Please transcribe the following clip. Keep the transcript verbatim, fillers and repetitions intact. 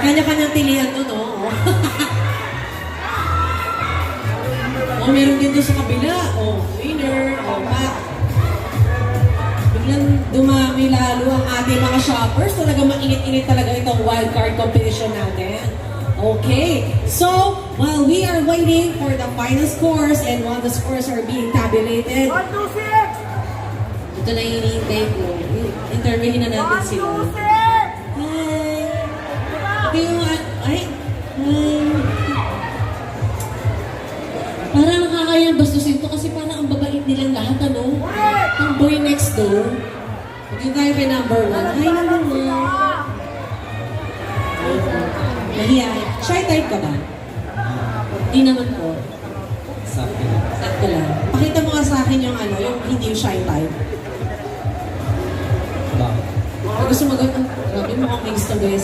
Kanya-kanyang pilian to, no? O, meron din doon sa kabila. O, winner. O, pa. Biglang dumami lalo ang ating mga shoppers. Talaga mainit-init talaga itong wild card competition natin. Okay. So, while we are waiting for the final scores and while the scores are being tabulated, One, two, six! Ito na yung hinihintay ko. Interviewin na natin sila. Hi! Ito yung, ah, ay, hi! Parang nakakayang bastusin to kasi parang ang babait nilang lahat, ano? Ang boy next door. Dito tayo kay number one. Hi, number one. Mahiya. Shy type ka ba? Di naman po. Sakto lang. Sakto lang. Pakita mo nga sa akin yung ano, yung hindi shy type. Ba? Pag gusto mag- ah, grabe, mukhang may gusto gaya